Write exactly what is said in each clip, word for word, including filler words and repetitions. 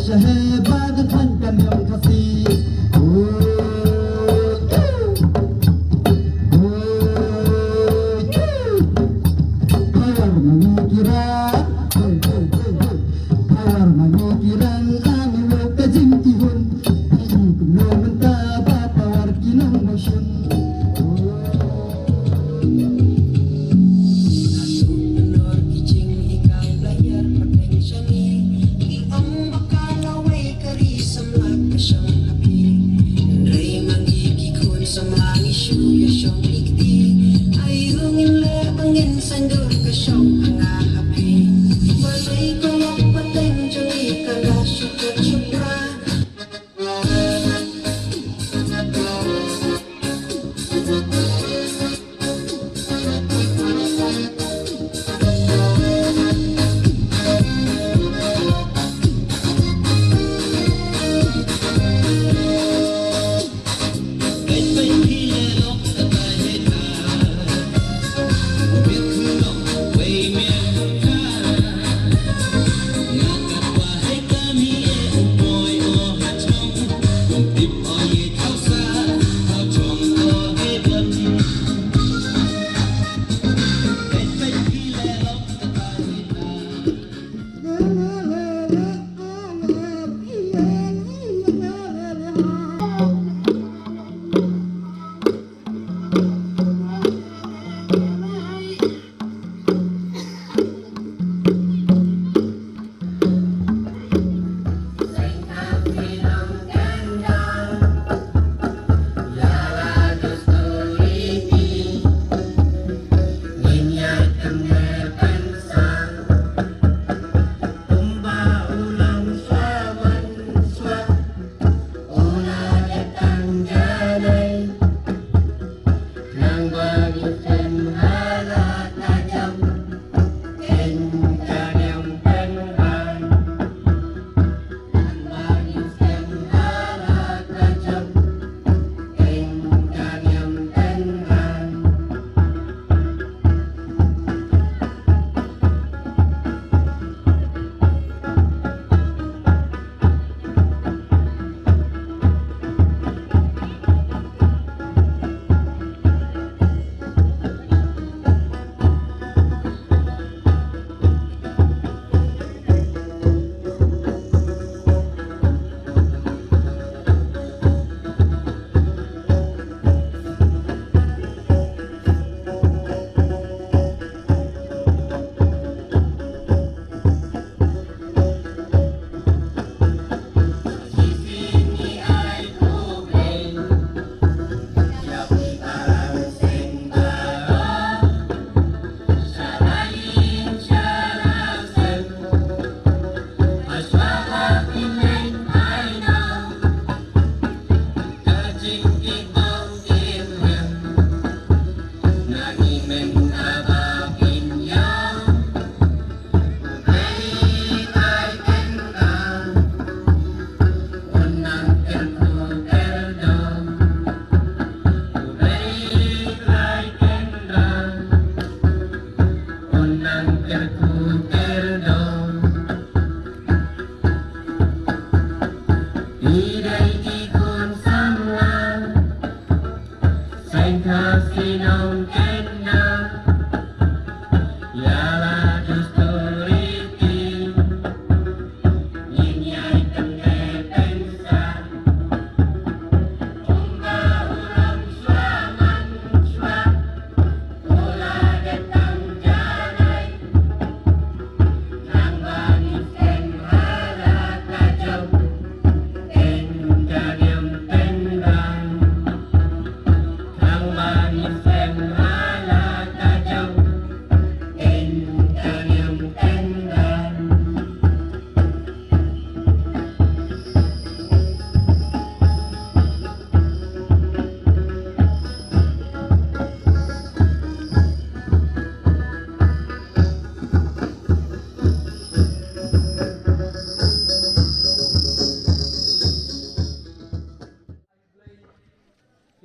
Hebat kan kan yang kasih. Power mani kiran, power mani kiran, anu ka jing tihun. Ayu kuno menta ba power kinong motion.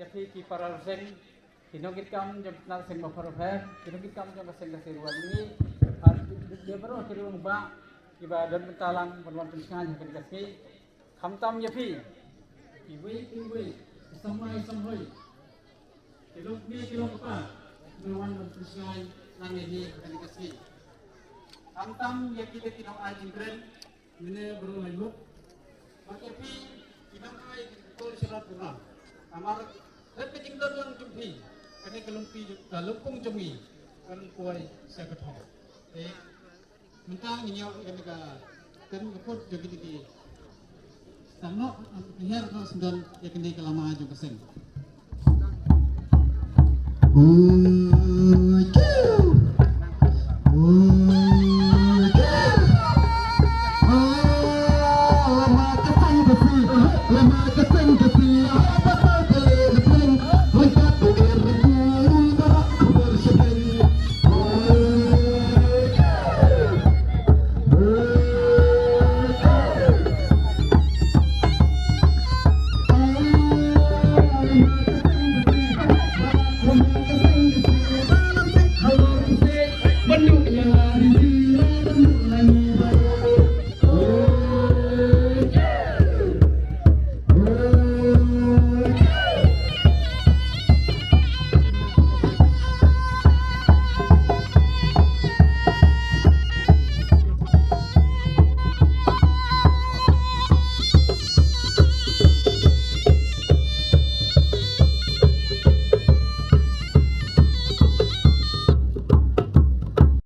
Ïa phi ki para seng, ki nongkitkam jong ka seng Mawphanrupher, ki nongkitkam jong ka seng Khasi Ruwan ngi, ar, de, de, de baroh ki rung ba, Kiba don bynta lang ban wan pynshngaiñ ha kane ka sngi. Khamtam ïa phi, kiwei kiwei, ki samla samhoi, ki longkmie ki longkpa, kiba wan ban pynshngaiñ lang ïa ngi ha kane ka sngi. Khamtam ïa kita ki nongai jingkren, mynne baroh lai mut. Bad ïa phi ki nongai jingkren sha program. Namar lada ka jingdon lang jong phi, kane ka lympung jong, ka lympung jong ngi kan poi sha ka thong. Te mynta ngin ïoh ïa kane ka, kane ka kut jong kine ki sangnoh, ki her noh syndon ïa kane ka lama jong ka seng.